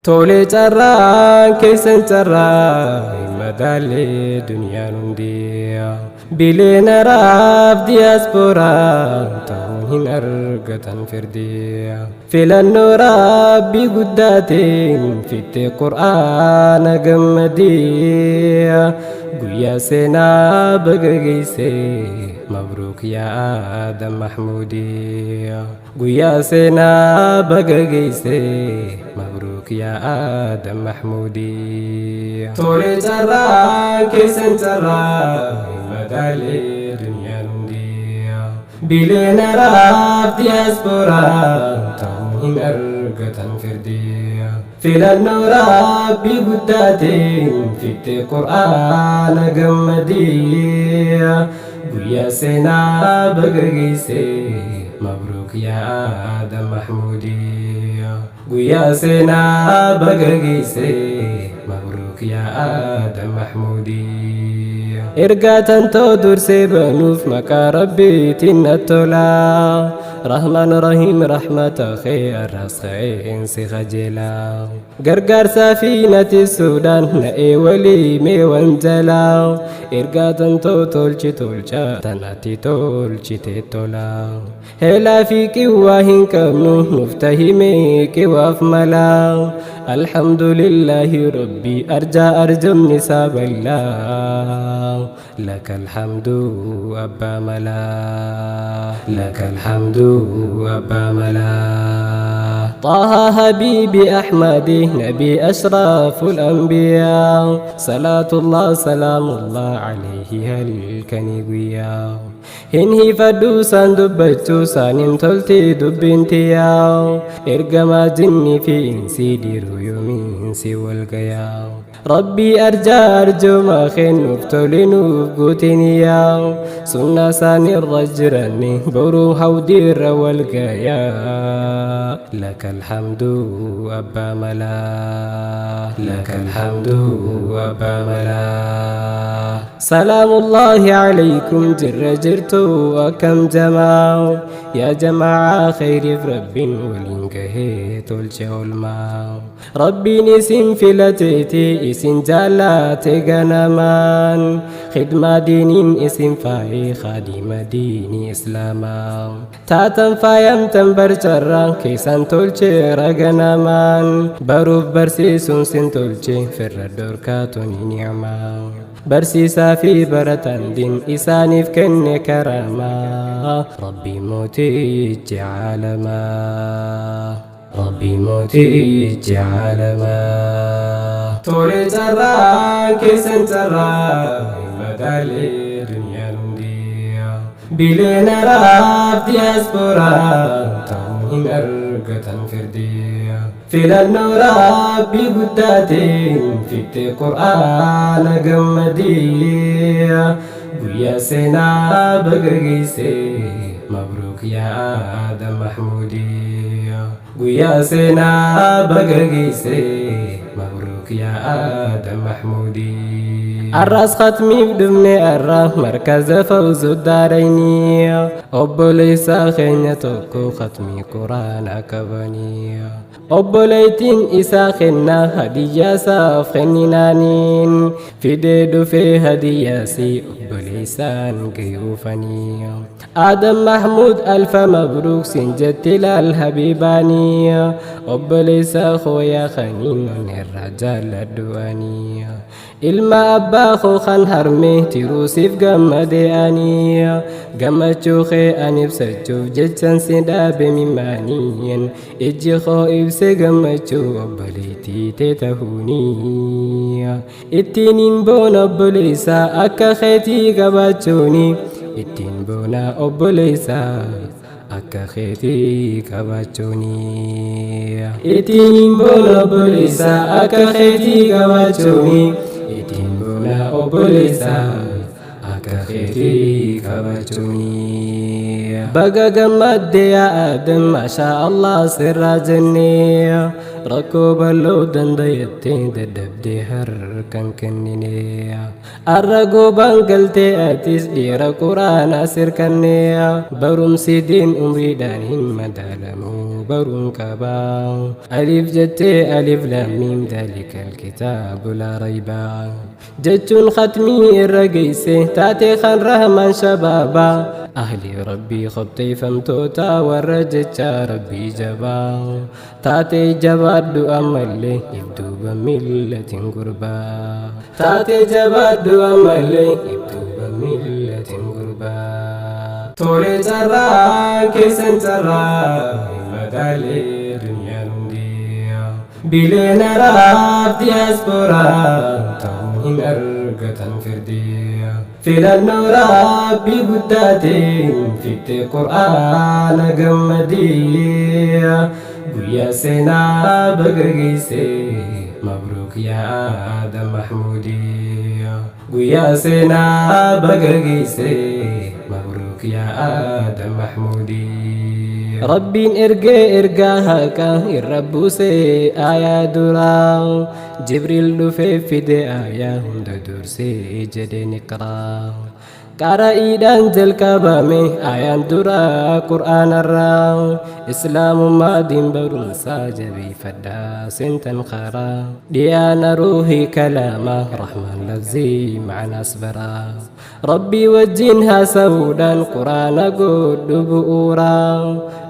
Tole carraan keessan carraa hin madaalle duniyaan hundi. Bileenaraaf diyaasporaa ta'uun hin argatan firdii. Filannoo rabbii guddaatiin fittee qur'aana gammadii. Guyyaa seenaa baga geesse mabruuk yaa Aadam Mahmuudii. Guyyaa seenaa baga geesse mabruuk yaa Aadam Mahmuudii. Tole carraan keessan carraa hin madaalle duniyaan hundi. Bileenaraaf diyaasporaa ta'uun hin argatan firdii. Filannoo rabbii guddaatiin fittee qur'aana gammadii. Guyyaa seenaa baga geesse mabruuk yaa Aadam Mahmuudii. Guyyaa seenaa baga geesse mabruuk yaa Aadam Mahmuudii. Ergaa tantoo dursee banuuf maqaa rabbiitiin natti tola. Rahmaan Rahiim rahmata kee arras ka'een si kajeela. Gargaarsaa fi nati suudhaan na'ee walii mee wanjalaa. Ergaa tantoo tolchi tolcha tanatti tolchite tola. Heelaa fi qiwwaa hin qabnu nuuf tahimee qiwaaf mala. Alhamdulillahi rabbi arjaa arjamni isaa bal'aa. لك الحمد أبا ملا، لك الحمد أبا ملا. طه حبيبي أحمد نبي أشرف الأنبياء، صلاة الله سلام الله عليه halkanii guyyaa. Hin hifadhu saan dubbachuu saanin tolti dubbiin tiyyaa. Ergamaa jinni fi insii dhiiruu yoomiinsi wal gayaa. Rabbii arjaa arjuma kennuuf tolinuuf guutiniyaa. Sunna isaanirra jiranni boruu hawdiirra wal gayaa. لك الحمد أبا ملا، لك الحمد أبا ملا. سلام الله عليكم jirra jirtu akkam jamaa. Yaa jamaa khayriif rabbiin waliin gahee tolche oolmaa. Rabbiin isin filateeti isin jaallate ganamaan. Khidmaa diiniin isin faayee khadima diinii islaamaa. Taatan faayamtan barcarraa keessan tolche raganamaan. Baruuf barsiisuun sin tolche firra dhorkaatuni ni'amaa. Barsiisaa fi barataan diin isaaniif kenne karamaa. Rabbi mootichi caalamaa. Rabbi mootichi caalamaa. Tole carraan keessan carraa hin madaalle duniyaan hundi. Bileenaraaf diyaasporaa ta'uu hin argatan firdii. Filannoo rabbii guddaatiin fittee qur'aana gammadii. Guyyaa seenaa baga geesse mabruuk yaa Aadam Mahmuudii. Guyyaa seenaa baga geesse mabruuk yaa Aadam Mahmuudii. Arraas khatmiif dhufne arra markaza Fawzu Daarayni. Obboleessa keenya tokko khatmii quraanaa qabanii. Obboleettiin isaa kennaa hadiyyaa isaaf kenninaaniin fidee dhufee hadiyyaasi obboleessaan gayuufanii. Aadam Mahmuud alfa mabruuk sin jetti laal habiibaanii. Obboleessa kooyaa kaniin irraa jaalladhuanii. Ilma abbaa koo kan harmee tiruusiif gammade ani. Gammachuu kee an ibsachuuf jechan si dhaabe mimaaniin. Ijji koo ibse gammachuu obboleettii tee tahuuni. Ittiin hin boona obboleessaa akka keetii qabaachuuni. Ittiin boona obboleessaa akka keetii qabaachuuni. Ittiin hin boona obboleessaa akka keetii qabaachuuni. Ittiin boona obboleessaa akka keetii qabaachuuni. Baga gammadde yaa Aadam, maashaa Allah sirraa jennee. Rakkoo bal'oo dandayattee dadhabdee harkan kennine. Arra goobaan galtee atis dhiira quraanaa sirkannee. Barumsi diin umriidhaan hin madaalamu. Baruun qaba. Alif jettee alif laam miim ذلك الكتاب لا ريب jechuun khatmii irra geeyse taatee kan rahman shabaaba ahli rabbii qopheeffamtoota warra jecha rabbii jabaa taatee jabaadhu ammallee if duuba millatin gurbaa taatee jabaadhu ammallee if duuba millatin gurbaa. Tole, carraa keessan carraa hin madaalee duniyaan hundi bileenaraaf diyaasporaa ta'uu hin argatan firdii filannoo rabbii guddaatiin fitte qur'aana gammadii guyyaa seenaa baga geesse. Mabruuk yaa Aadam Mahmuudii, guyyaa seenaa baga geesse. Mabruuk yaa Aadam Mahmuudii. Rabbiin ergee ergaa haqa irra buusee aayaa duraa Jibriil dhufee fide aayaa hunda dursee jedheen iqraa qara'iidhaan jalqabame ayaan duraa qur'aanarraa islaamummaa diin barumsaa jabeeffadhaa seentan karaa dhiyaana ruuhii kalaama rahmaan lafzii macnaas baraa rabbii wajjin haasa'uudhaan quraana godhu bu'uuraa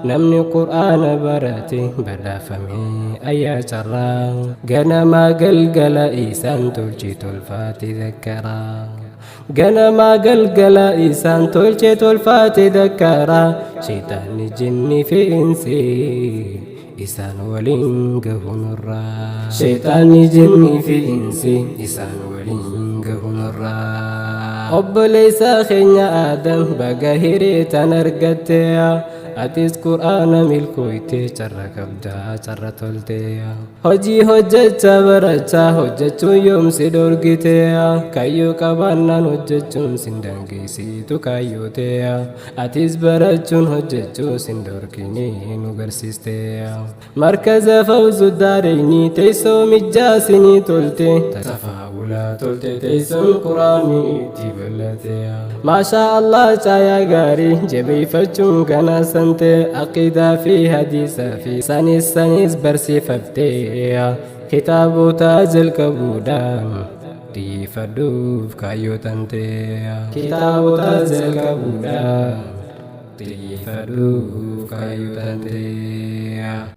namni qur'aana barate badhaafame ayyaa carraa ganamaa galgala isaan tolche tolfaate zakkaraa ganamaa galgala isaan tolche tolfaate dakkaraa shayxaanni jinni fi insi isaan waliin gahunurraa shayxaanni jinni fi insi isaan waliin gahunurraa. Obboleessa keenya Aadam, baga hiree tan argatte. Atis qur'aana milkooyte, carra qabdaa, carra tolte. Hojii hojjecha barachaa hojjechuun yoomsi dhorgite? Kayyoo qabaannaan hojjechuun sin dangeessitu kaayyoote. Atis barachuun hojjechuu sin dhorkinii nu garsiiste. Markaza Fawzu Daareynii teessoo mijjaasinii tolte, tafaawulaa tolte, teessoon quraanii itti bal'ate. Maashaa Allah, caayaa gaarii jabeeffachuun kana sante aqiidaa fi hadiisaa fi sanis barsiifatte. Kitaabota jalqabuudhaan xiyyeeffadhuuf kaayyoo tante, kitaabota jalqabuudhaan xiyyeeffadhuuf kaayyoo tante.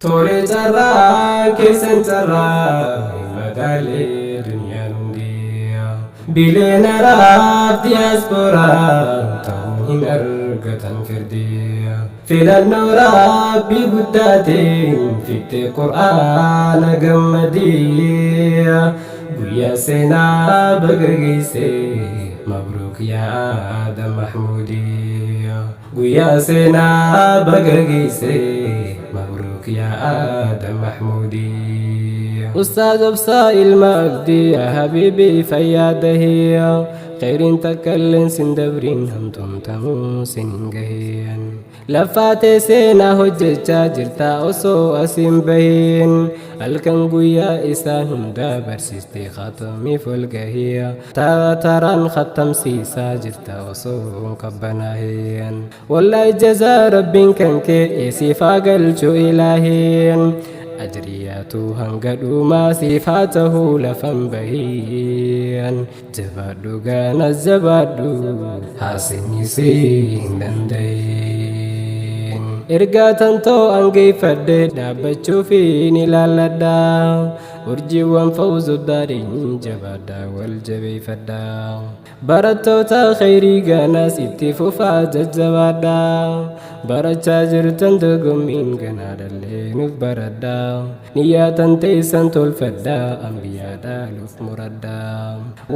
Tole, carraa keessan carraa hin madaalee duniyaan hundi bileenaraaf diyaasporaa ta'uu hin argatan firdii filannoo rabbii guddaatiin fitte qur'aana gammadii guyyaa seenaa baga geesse. Mabruuk yaa Aadam Mahmuudii, guyyaa seenaa baga geesse. Mabruuk yaa Aadam Mahmuudii. Ustaaz Obsaa ilma Abdii, yaa habiibii fayyaadahii, khayriin takkalleen sin dabriin, hamtuun sin hin gahiin. Lafaatee seenaa hojjechaa jirtaa osoo asiin bahiin, halkan guyyaa isaan hundaa barsiistee khatamiif ol gahiya taraan khattamsiisaa jirta osoo hin qabbanaahin. Wallahi jazaa rabbiin kan kee siifaa galchu ilaahiin, ajriyaatu hanga dhumaa siifaa tahuu lafan bahiin. Jabaadhu gaana jabaadhu, haasinisi hin danda'in. Ergaa tantoo angeeffadhe dhaabbachuufiin ilaalladha. Urjiiwwan Fawzu Daariin jabaadha, wal jabeeffadha. Barattoota khayrii ganaas itti fufaa jajjabaadha. Barachaa jirtan dorgommiin ganaa dhallee nuuf baradha. Niyyaatan teessan tolfadha, ambiyaadha nuuf muradha.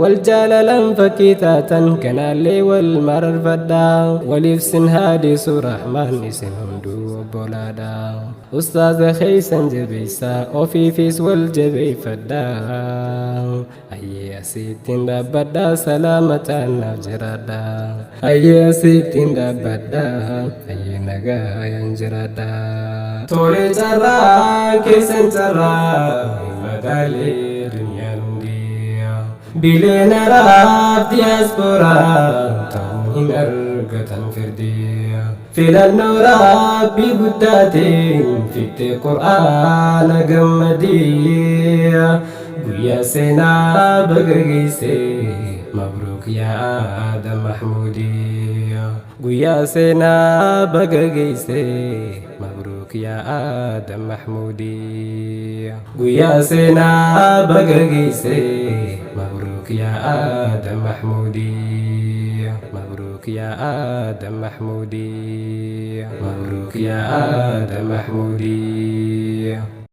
Wal jaalalan fakkii taatan ganaallee wal mararfadha. Waliif sin haadisu rahmaan, isin hunduu obbolaadha. Ustaaza keeysan jabeessaa, ofiifis wal jabeeffadha. Ayyee asittiin dhaabbadha, salaamataan naaf jiraadha. Ayyee asittiin dhaabbadha, ayyee nagaayaan jiraadha. Tole, carraa keessan carraa hin madaalee duniyaan hundi bileenaraaf diyaasporaa ta'uu hin argatan firdii. Filannoo Rabbii guddaatiin fittee Qur'aana gammadii. Guyyaa seenaa baga geesse, mabruuk yaa Aadam Mahmuudii. Guyyaa seenaa baga geesse, mabruuk yaa Aadam Mahmuudii. Guyyaa seenaa baga geesse, mabruuk yaa Aadam Mahmuudii. Mabruuk yaa Aadam Mahmuudii. Mabruuk yaa Aadam Mahmuudii.